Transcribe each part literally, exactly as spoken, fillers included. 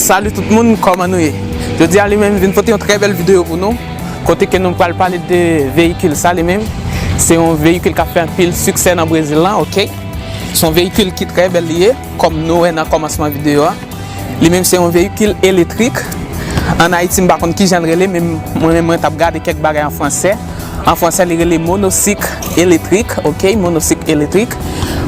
Salut tout moun, kòman nou ye? Jodi a li menm vin pote yon trè bèl videyo pou nou, kote ke nou pral pale de veyikil sa li menm. Se yon veyikil k ap fè anpil siksè nan Brezil lan, oke? Se yon veyikil ki trè bèl li ye, kòm nou wè nan kòmansman videyo a. Li menm se yon veyikil eletrik. Ann Ayiti, m pa konn kijan l rele, men mwen menm mwen t ap gade kèk bagay an fransè. An fransè, li rele monosik eletrik, oke, monosik eletrik.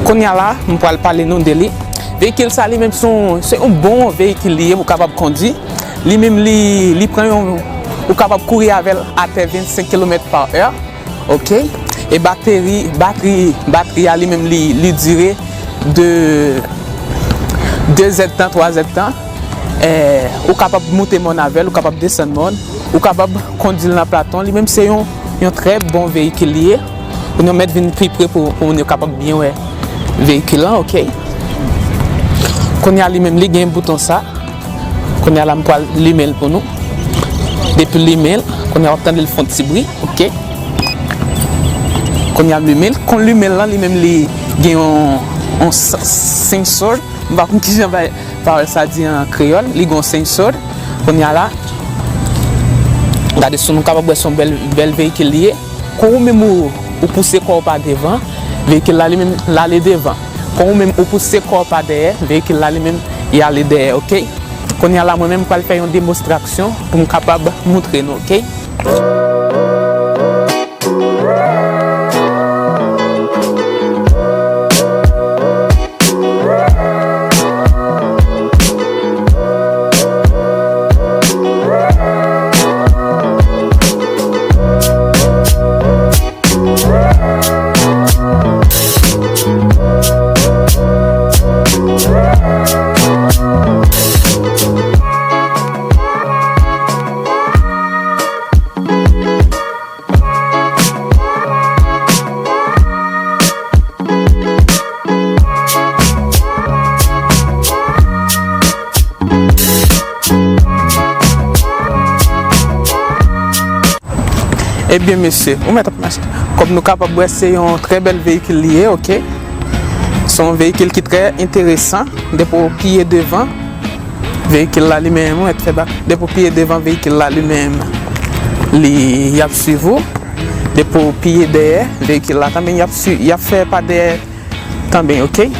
Kounye a la, m pral pale nou de li. Veyikil sa, li menm, se yon, se yon bon veyikil li ye, ou kapab kondui. Li menm, li, li pran yon, ou kapab kouri avè l atè vennsenk kilomèt pa è, oke. E bateri, batri, batri a, li menm, li, li dire de, de zèdtan, twa zèdtan. Eh, ou kapab moute mòn avè l, ou kapab desann mòn, ou kapab kondui l nan platon. Li menm se yon, yon trè bon veyikil li ye. Pou nou mèt vin pi pre pou, pou moun yo kapab byen wè veyikil lan, oke. Kounye a li menm, li gen bouton sa. Kounye a la, m pral limen l pou nou. Depi limen l, kounye a w ap tande l fè yon ti bri, oke. Kounye a m limen l. Kon limen l lan, li menm, li gen yon, yon s-, sensor. M pa konn kijan bay pawòl sa di an kreyòl. Li gon sensor. Kounye a la, gade si nou kapab wè se yon bèl, bèl veyikil li ye. Kon ou menm ou, ou pouse kò w pa devan, veyikil la li menm l ale devan. Kon ou menm ou pouse kò w pa dèyè, veyikil la li menm li ale dèyè, oke? Kounye a la, mwen menm m pral fè yon demonstrasyon pou m kapab moutre nou, oke? Ebyen, mesye, ou mèt ap mache. Kòm nou kapab wè, se yon trè bèl veyikil li ye, oke? Se yon veyikil ki trè enteresan. Depi w piye devan, veyikil la li menm, ou mèt fè bak. Depi w piye devan, veyikil la li menm, li, y ap swiv ou. Depi w piye dèyè, veyikil la tanmen y ap swi-, y ap fè pa dèyè tanmen, oke?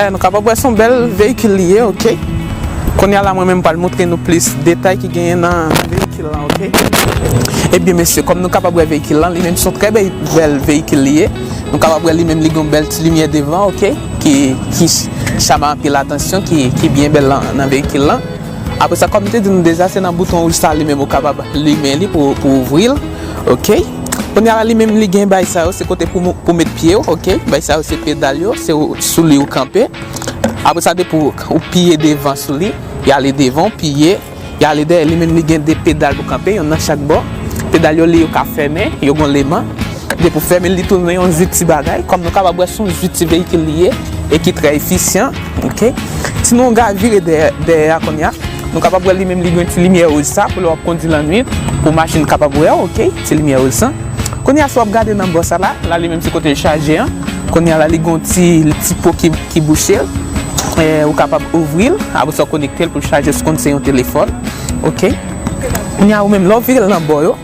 Eh, nou kapab wè se yon bèl veyikil li ye, oke. Kounye a la, mwen menm, m pral montre nou plis detay ki genyen nan, nan veyikil lan, oke. Ebyen, mesye, kòm nou kapab wè veyikil lan, li menm se yon trè bèl, bèl veyikil li ye. Nou kapab wè li menm, li gen yon bèl ti limyè devan, oke, ki, ki ch-, chame anpil atansyon, ki, ki byen bèl nan, nan veyikil lan. Apre sa, kòm m te di nou deja, se nan bouton wouj sa li menm ou kapab limen li pou, pou ouvri l. Oke. Kounye a la, li menm, li gen bay sa yo, se kote pou, pou met pye w, oke. Bay sa yo, se pedal yo, se ou, sou li ou kanpe. Apre sa, depi ou, ou piye devan sou li, y ale devan, ou piye, y ale dèyè. Li menm, li gen de pedal pou kanpe, yonn nan chak bò. Pedal yo, li yo ka fèmen, yo gon leman. Depi w fèmen l, li tounen yon zouti bagay. Kòm nou kapab wè, se yon zouti veyikil li ye e ki trè efisyan. Oke. Si nou ga vire dèyè, dèyè a kounye a, nou kapab wè li menm li gen ti limyè wouj sa pou lè w ap kondui lannwit, pou machin kapab wè w, oke, ti limyè wouj sa. Kounye a, si w ap gade nan bò sa la, la li menm se kote l chaje an. Kounye a la, li gen yon ti, ti po ki, ki bouche l. Eh, ou kapab ouvri l, apre sa w konekte l pou l chaje, si w konn se yon telefòn. Oke. Kounye a, ou menm, lè w vire l nan bò yo,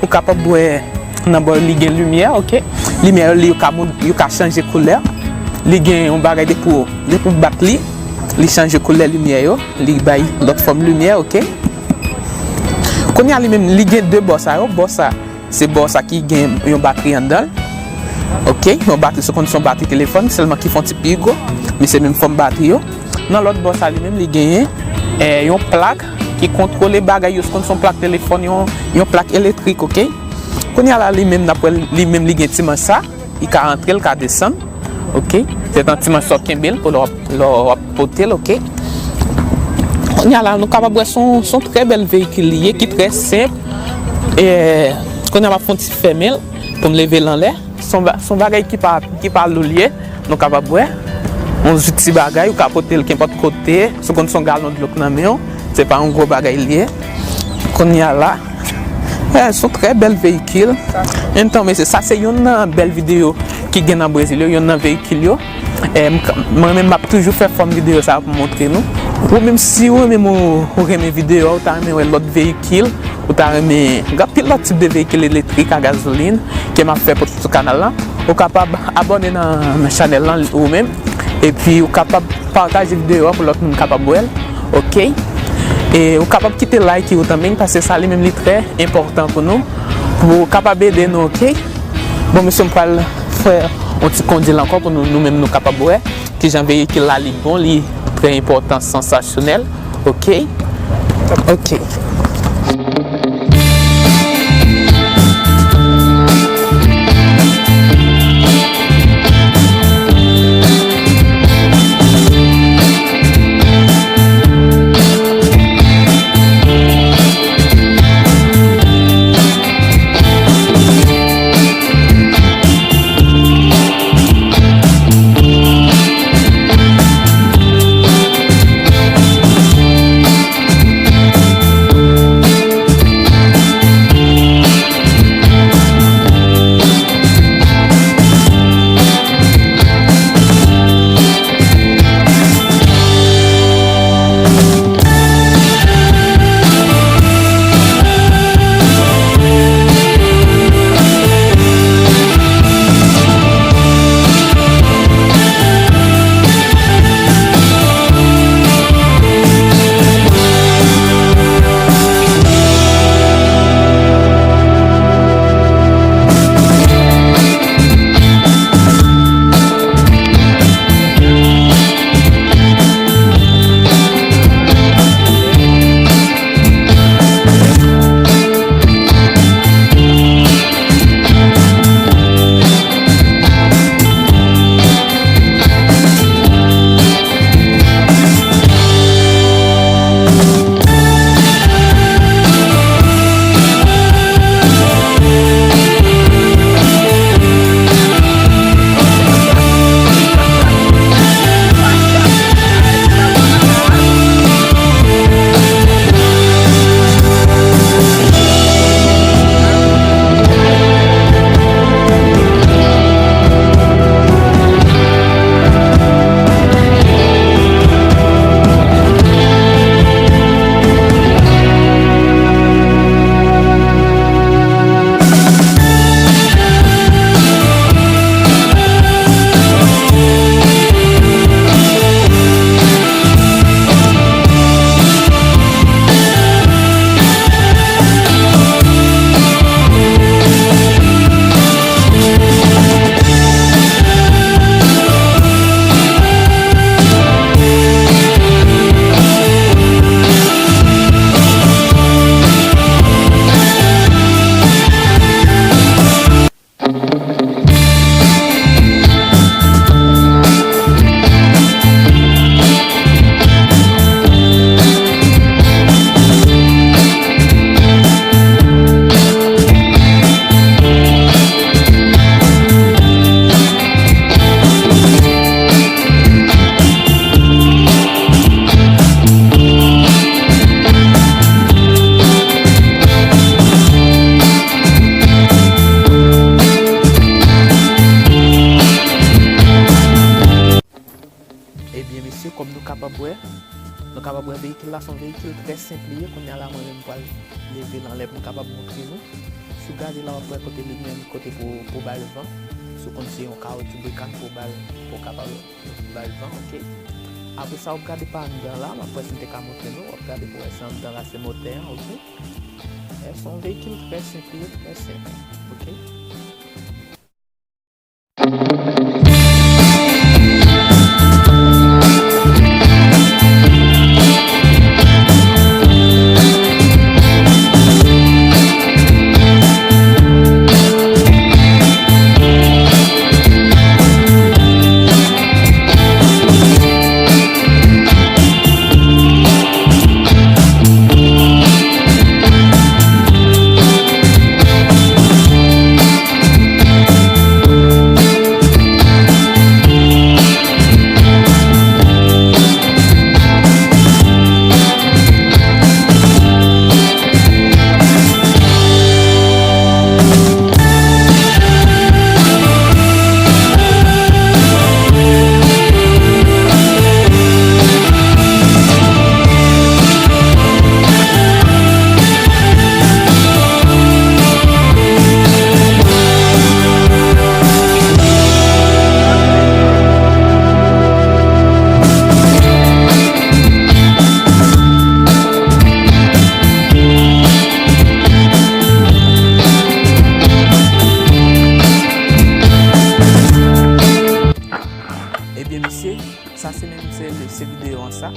ou kapab wè nan bò li gen limyè, oke? Limyè yo, li, yo ka moun, yo ka chanje koulè. Li gen yon bagay depi w, depi w bat li, li chanje koulè limyè yo, li bay lòt fòm limyè, oke? Kounye a li menm, li gen de bò sa yo, bò sa, se bò sa ki gen yon batri anndan l, oke? Yon batri, se konn se yon batri telefòn, sèlman ki fè yon ti pi gwo, men se menm fòm batri yo. Nan lòt bò sa li menm, li genyen, eh, yon plak ki kontwole bagay yo, se konn se yon plak telefòn, yon, yon plak elektrik, oke? Kounye a la, li menm, n ap wè li menm, li gen ti manch sa, li ka antre, li ka desann, oke? Se nan ti manch sa w kenbe l pou lè w ap, lè w ap pote l, oke? Kounye a la, nou kapab wè se yon, se yon trè bèl veyikil li ye, ki trè senp. Eh, kounye a, m ap fè yon ti fèmen l. Pou m leve l anlè, se yon ba-, se yon bagay ki pa, ki pa lou l ye, nou kapab wè. Yon zouti bagay, ou ka pote l kenpòt kote, si w konn se yon galon dlo k nan men w, se pa yon gwo bagay li ye. Kounye a la, eh, se yon trè bèl veyikil. Antan, mesye, sa se youn nan bèl videyo ki gen nan Brezil yo, youn nan veyikil yo. Eh, m ka, mwen menm, m ap toujou fè fòm videyo sa pou montre nou. Ou menm, si ou menm ou, ou renmen videyo a, ou ta renmen wè lòt veyikil, ou ta renmen, gen anpil lòt tip de veyikil elektrik a gazolin ke m ap fè pou sou kanal la, ou kapab abòne nan, nan chanèl lan ou menm. Epi ou kapab pataje videyo a pou lòt moun kapab wè l. Oke? E ou kapab kite like ou tanmen, paske sa li menm li trè enpòtan pou nou, pou kapab ede nou, oke? Bon, mesye, m pral fè yon ti kondi l ankò pou nou, nou menm nou kapab wè kijan veyikil la li bon, li trè enpòtan, sansasyonèl. Oke? Oke. Ebyen, mesye, kòm nou kapab wè, nou kapab wè veyikil la se yon veyikil trè senp li ye. Kounye a la, mwen menm, m pral leve l anlè pou m kapab montre nou. Si w gade la, w ap wè kote li menm, kote pou, pou ba l van. Si w konn se yon kawotchou de kann pou ba l, pou w kapab ba l van, oke? Apre sa, w ap gade pa anndan la, m ap wè si m te ka montre nou. W ap gade pou wè si anndan la se motè an, oke? E se yon veyikil trè senp li ye, trè senp, oke? Se, sa se menm se, se videyo an sa.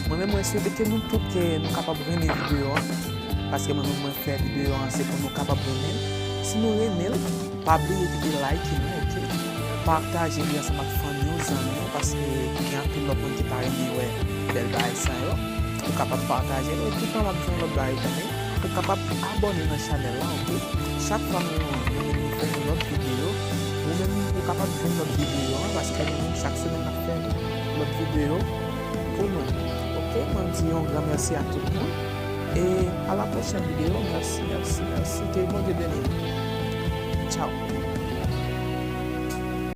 Mwen menm mwen swete ke nou tout ke nou kapab renmen videyo an. Paske mwen menm mwen fè videyo an se pou nou kapab renmen l. Si nou renmen l, pa bliye kite like nou, oke? Pataje li ansanm ak fanmi w, zanmi w, paske gen anpil lòt moun ki ta renmen wè bèl bagay sa yo. Ou kapab pataje l, epi tou m ap di yon lòt bagay tande. Ou kapab abòne nan chanèl la, oke? Chak fwa nou, nou, nou fè yon lòt videyo, ou menm ou kapab jwenn lòt videyo an, paske nou menm chak semèn n ap fè lòt videyo pou nou. Oke, mwen di yon gran mèsi a tout moun. E a la pwochèn videyo. Mèsi, mèsi, mèsi. Ke Bondye beni nou. Tchaw.